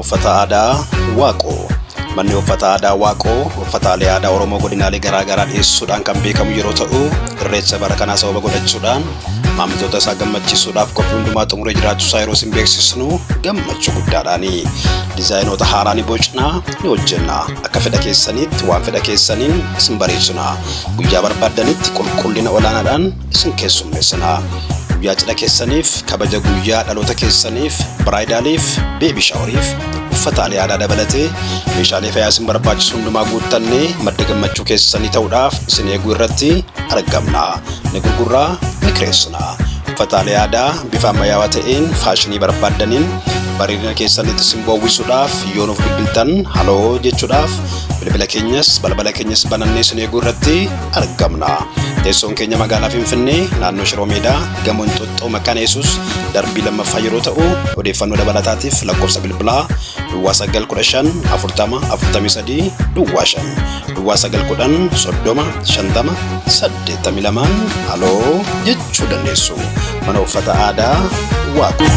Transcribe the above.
Uffata aadaa Waaqoo. Manni uffata aadaa Waaqoo uffataalee aadaa Oromoo godinaalee garaa garaa dhiyeessuudhaan kan beekamu yeroo ta'u, Irreecha bara kanaa sababa godhachuudhaan maamiltoota isaa gammachiisuudhaaf qophii hundumaa xumuree jiraachuusaa yeroo isin beeksisnu gammachuu guddaadhaani. Dizaayinoota haaraa ni bocna, ni hojjenna. Akka fedha keessaniitti waan fedha keessaniin isin bareechina. Guyyaa barbaaddanitti qulqullina olaanaadhaan isin keessummeessina. Guyyaa cidha keessaniif, kabaja guyyaa dhaloota keessaniif, biraaydaaliif, beebi shaaworiif, uffataalee aadaa dabalatee meeshaalee fayyaa isin barbaachisu hundumaa guuttannee madda gammachuu keessanii ta'uudhaaf isin eeguu irratti argamna. Ni gurgurraa, ni kireessina. Uffataalee aadaa bifa ammayyaawaa ta'een faashinii barbaaddaniin bareedina keessanitti isin boowwisuudhaaf yoo nuuf bilbiltan haloo jechuudhaaf bilbila keenyas balbala keenyas banannee isin eeguu irratti argamna. Teessoon keenya magaalaa Finfinnee naannoo Shiroo Meedaa gamoo Inxooxxoo Makaana Yesuus darbii lammaffaa yeroo ta'u odeeffannoo dabalataatiif lakkoofsa bilbilaa duwwaa 9 15 40 43 duwwaa 5 duwwaa 9 10 30 50 82 haloo jechuu dandeessu. Mana uffata aadaa Waaqoo.